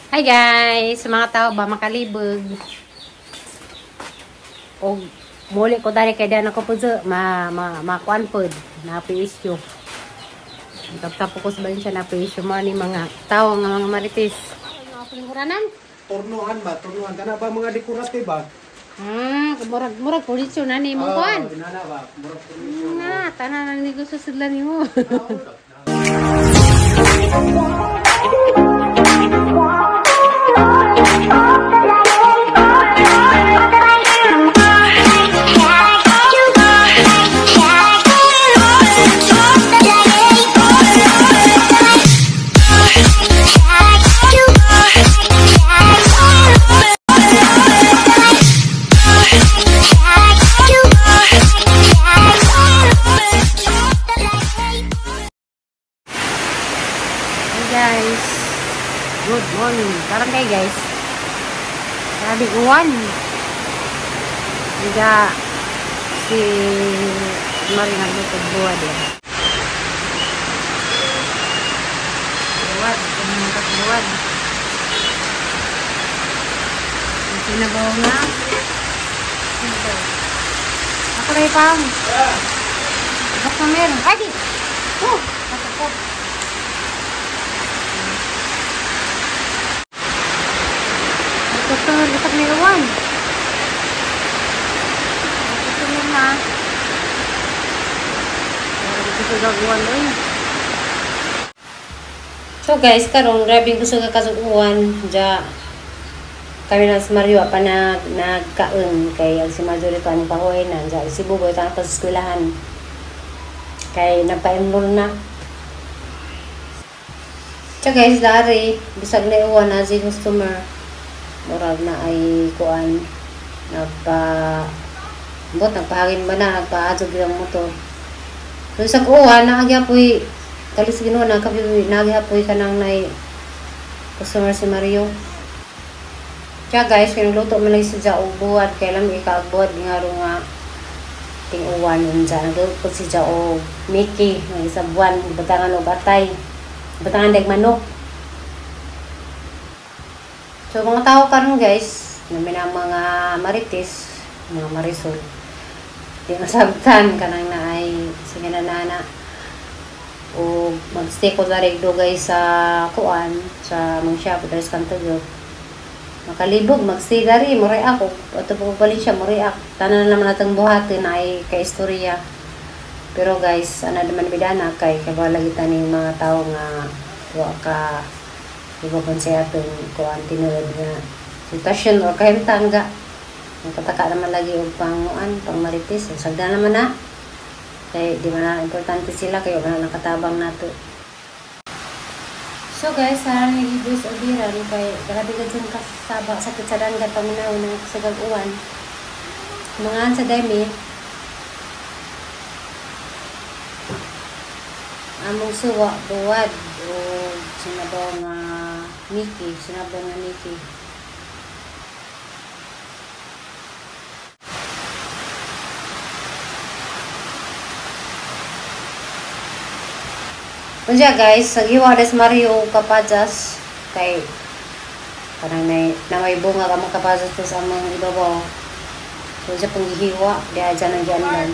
Hi guys, mga tao ba makalibog. Og muli ko dali kay dana ko pud ma ma makuan pud na issue. Taptapo ko sa Valencia na issue mo ni mga tao nga mga marites. Ano? Turnuhan ba? Turnuhan kana ba mga decorative ba? Murag murag furniture na ni mo kuan. Inana ba? Murag furniture. Na, tanan ang negosyo sila nimo. Guys, good morning. Karon kay guys, grabe uwan. Diga si Mari nagluto buwad eh. Buwad, kumungkat buwad. Sinabaw na. Sinabaw. Ako na ipang. Basta meron. Ay! Oh! Ako. Customer dapat may uwan. Customer na. Uwan eh. So guys, karon grabe gusto ka kasug uwan ja. Kami na si Mario pa nagkaon kay ang si Marjorie to anong pahuway na ja si Buboy to pa sa eskwelahan. Kay nagpa-enroll na. So guys, dari bisag na uwan na si customer. Murag na ay kuan nagpa bot nagpahangin ba na nagpaadjog ang motor. So sa kuan naagyapoy kalis Ginoo na kapi naagyapoy kanang nay customer si Mario. Kaya guys, kinuluto man lang si og buwad kay lam ikaagbuwad nga ro nga ting-uwan unsa nagluto si og Mickey nga isa buwan batangan og atay. Batangan dag manok. So mga tao karon guys, namin ang mga marites, mga marisol. Di masabtan kanang naay sige na nana. O magstay ko diri dugay sa kuan sa mong shop diri sa Kanto. Makalibog magstay diri mo react og ato po Valencia mo react. Tanan na naman natong buhatin ay kay istorya. Pero guys, ana naman bidana kay kabala kita ning mga tao nga wa ka iba kung siya itong kuan tinuod nga sitwasyon or kahimtang ga. Magpataka naman lagi og panguan, pang marites. Sagda naman na. Kay di man na importante sila kayo wala nakatabang nato. So guys, sarang nag-voice abiran kay grabe gud kasaba sakit sa danggat paminaw ng sagag uwan. Mga sa demi among suwa buwad o sinabaw nga Mickey, sinabaw nga Mickey. Unya guys, nagiwa des Mario kapajas kay kanang nay na may bunga ka mga kapajas to sa among ibabaw. So siya pong gihiwa, diha dyan ang gianlan.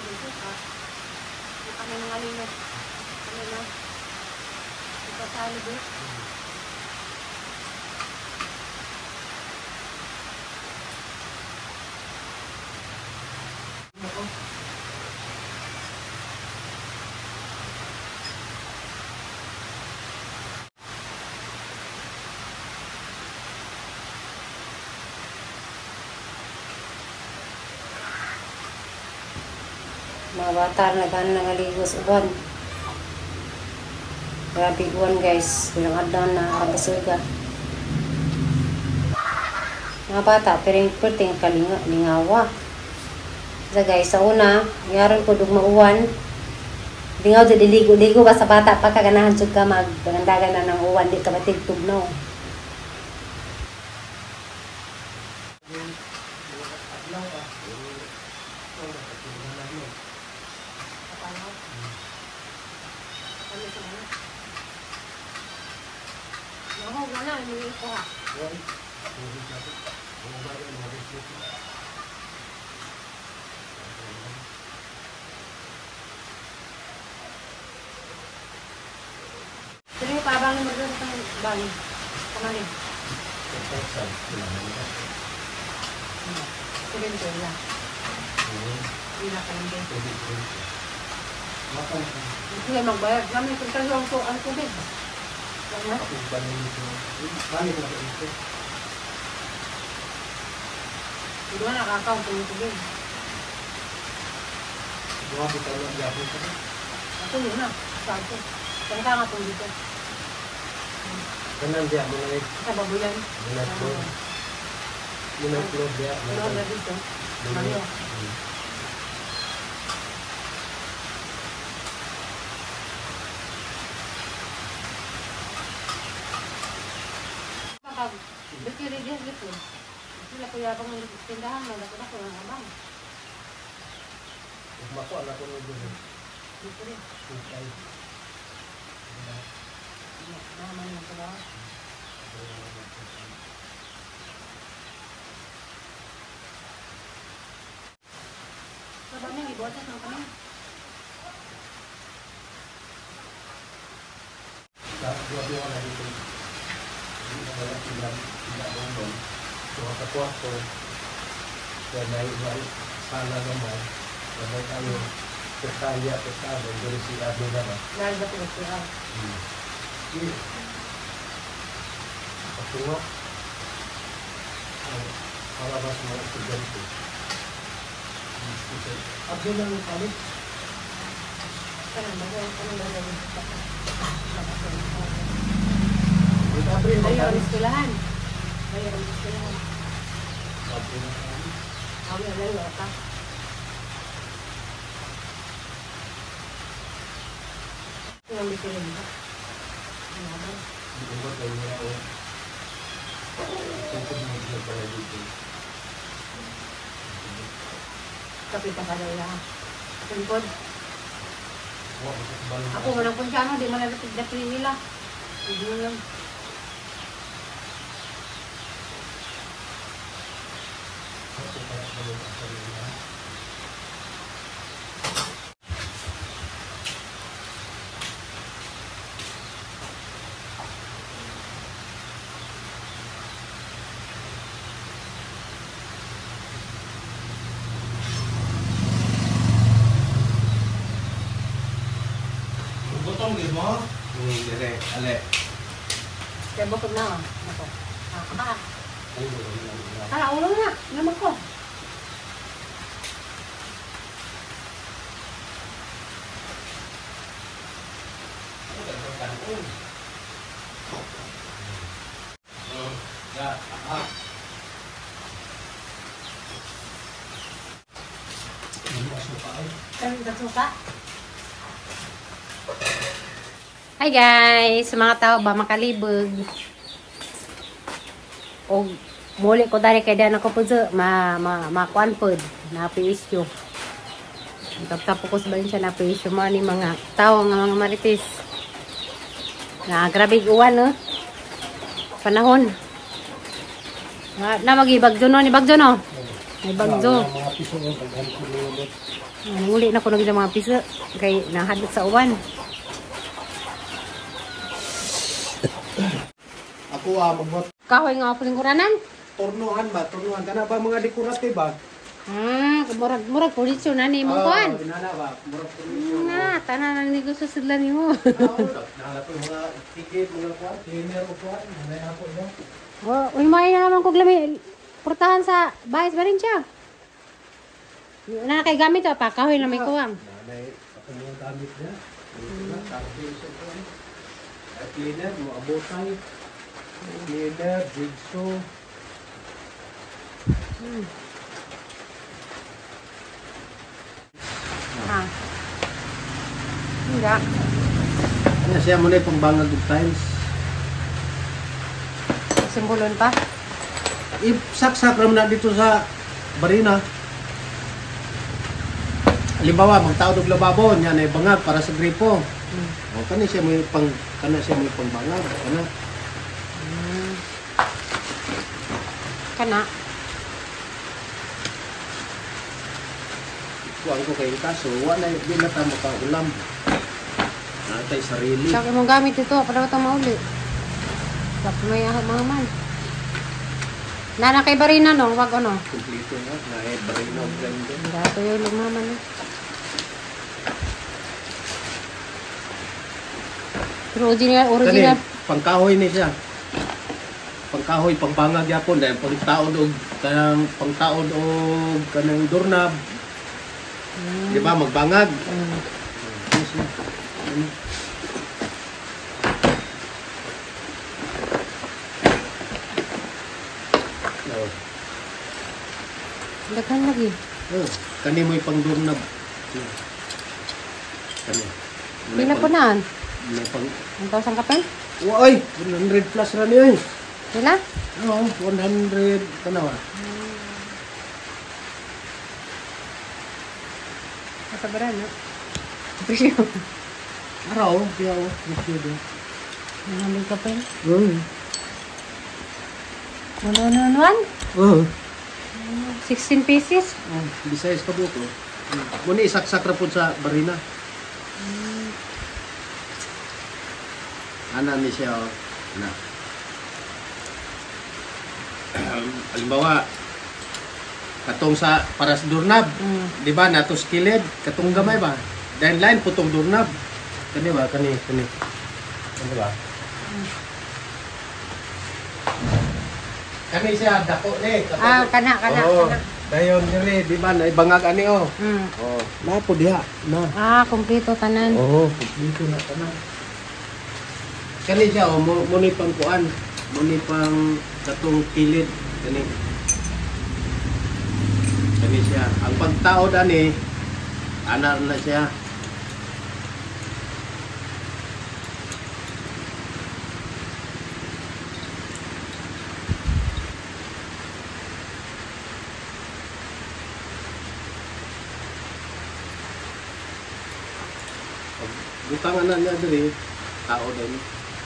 Suka. Kami mga lino. Ano na? Ipasalo doon. Mga bata na gano'n nangaligo sa uwan. Grabe uwan guys. Ilang adlaw na kabasuga. Mga bata, pero yung perting kalinga, lingawa. Sa guys, sa una, yaron ko dugma uwan. Lingaw di diligo-ligo ba sa bata pa kaganahan jud ka magdagandagan na ng uwan, di ka matigtog no. Pero pabang mo doon sa bang. Kumain. Hindi magbayad. Kami kung ang tubig. Hindi na nakakount ang tubig. Ako yun na. Sabi ko. Kanta nga itong dito. Kanan diya mo na Sa babuyan. Muna diya. Ano na dito? Mario. Baka, bikiri diya dito. Sila kuya pang tindahan, magdako-dako ng abang. Mako anak ko nito. Dito rin. Okay. Naman yung trabaho. Sa baming, ibuwatas ng kami. Grabe ako na dito. Hindi na wala sila bongbong. So, sa kwarto, kaya na sala naman, sabay tayo, kaya, pesado, dito si Ado naman. Dahil ba ito siya? Patungo, para ba sa mga estudyante? Abdo lang yung palit. Kanang ba? Kanang ba? April, Ayaw ang eskwelahan. Ayaw ang eskwelahan. April na palit. Ayaw ang lota. Ito ang bisirin ba? Hindi ko ba kayo na ako? Tungkol mo siya pala dito. Kapit pa daw lang. Tungkod. Ako Ako walang punsyano, di man nalapit nila. Hindi mo lang. Ako para sa mga sarili. Butong gid mo? Dire, ale. Kaya bukod na. Ako. Ah, ah. Ulo na. Naman ko. Ya, ah. Hi guys! Sa mga tao ba makalibog? O muli ko dali kay dyan ako po sa ma ma makuan pod na issue. Taptapo ko sa Valencia na issue mo ni mga tao nga mga marites. Na grabe uwan no. Panahon. Na, na magibagyo no ni bagyo no. May bagzo. Mga piso ng daghan ko nilot. Muli na ko nang mga piso kay nahadlok sa uwan. Ako magbuhat Kahoy nga ako lingkuranan. tornuhan ba? Tornuhan kana ba mga decorative ba? Ah, murag murag furniture na ni imong kuan. Inana ba? Murag furniture. Na, tanan ang negosyo sila nimo. Nahala ko mga ticket, mga kuan, cleaner o kuan, nanay ako no. Oh, uy may na naman kog lami portahan sa bahay ba rin siya. Na kay gamit pa kahoy na may kuwang. Nanay, ako mga gamit niya. Dito na, kuan. Cleaner, mga abotay. Cleaner, jigsaw. Ha. Hindi. Ano siya mo na yung pangbangag og tiles. Simbolon pa. Isaksak ra man na dito sa barina. Halimbawa, magtaod og lababo, niya na bangag para sa gripo. O kani siya mo pang kana siya mo pangbangag, kana. Kana. Kuan ko kay kaso wa na di na ta makaulam. Natay sarili. Siya imong gamit ito para ta mauli. Kap may mga man. Nana kay barina no, wag ano. Kompleto na na eh, barina og blender. Dato yung lumaman eh. Pero original, original. Kani pangkahoy ni siya. Pangkahoy, pangbangag yapon dahil pangtaod og kanang pangtaod og kanang doorknob. Di ba magbangag? Yes, siya. Ano? Oh. Daghan lagi. Oh, kani mo'y pang doorknob. Kani. Pila po na? May pang 1,000 kapel? Oy, 100 plus ra ni oy. Pila? Oo, 100 tanawa. Asa ba no? Presyo. Araw, kaya oh, presyo do. 100 kapel? Mm. 111? Oo. 16 pieces? Oh, Visayas ka buko. Muna isaksak ra pud sa barina. Ana ni siya oh. Na. Halimbawa, katong sa para sa doorknob, di ba nato sa kilid, katong gamay ba? Dahil line putong doorknob. Kani ba kani kani. Kani ba? Kani siya dako ni. Katong- Ah, kana kana Oo. kana. Dayon diri, di ba naibangag ani oh. Oh, na po diha, na. Ah, kompleto tanan. Oo, dito na tanan. Kani siya oh, mo mo ni pang kuan, mo ni pang katong kilid kani. Kani siya. Ang pagtaod ani anar na siya. Butang ana niya diri, tao din.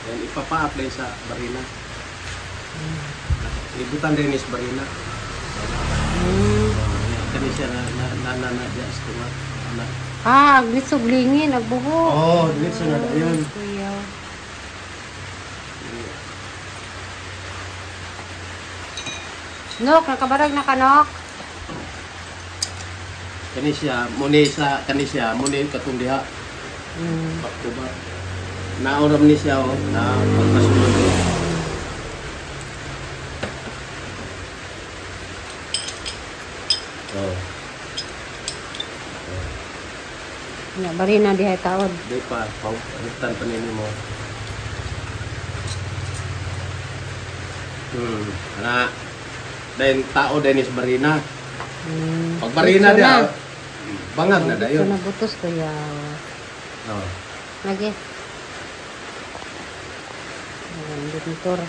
Then ipapa-apply sa barina. Ibutan din is barina. Kani siya na na na na, na diya sa tunga. Ana. Ah, aglisog lingin, agbuho. Oh, diretso na dayon. Kuya. Nok, nakabarag na ka, Nok. Kani siya, muni sa kani siya, muni katong diha. Back to back. Naoram ni siya oh, na pagkasunod. Oh. Ya, barina diha taod. Di pa, palitan pa nini mo. Ana. Then tao din is barina. Pag barina Diretso dia, na. bangag na dayon. Diretso na butos kuya. Oh. Lagi. Ayan, motor.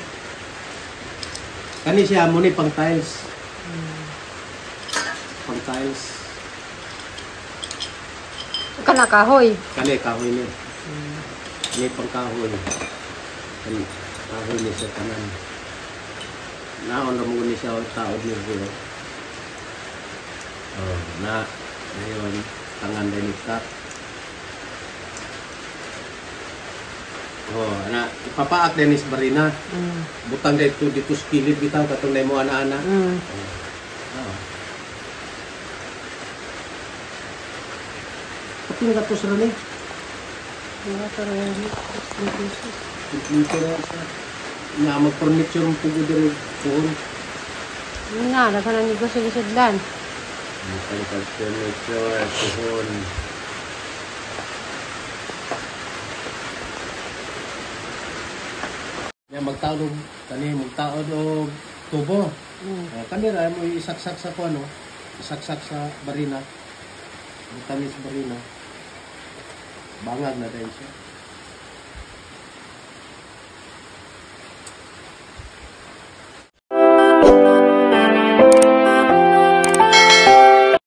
Kani siya mo ni pang tiles. Pang tiles. Kana kahoy. Kani kahoy ni. Ni pang kahoy. Kani kahoy ni sa tanan. Naon ra mo ni siya taod ni bro. Oh, na ngayon tangan din ni. Oh, ana ipapaak din is barina. Butang dito dito sa kilid bitaw katong nimo ana-ana. Oh. Kapin ka to sa ni? Mga pero 16 pesos. Dito na sa na mag-furniture ang pugo diri puhon. Yun nga, daghan ang negosyo ni Sudlan. Butang kag furniture puhon. Ya magtaod og kani magtaod og tubo. Kani ra mo isaksak sa kuno, isaksak sa barina. Butang sa barina. Bangag na dahil siya.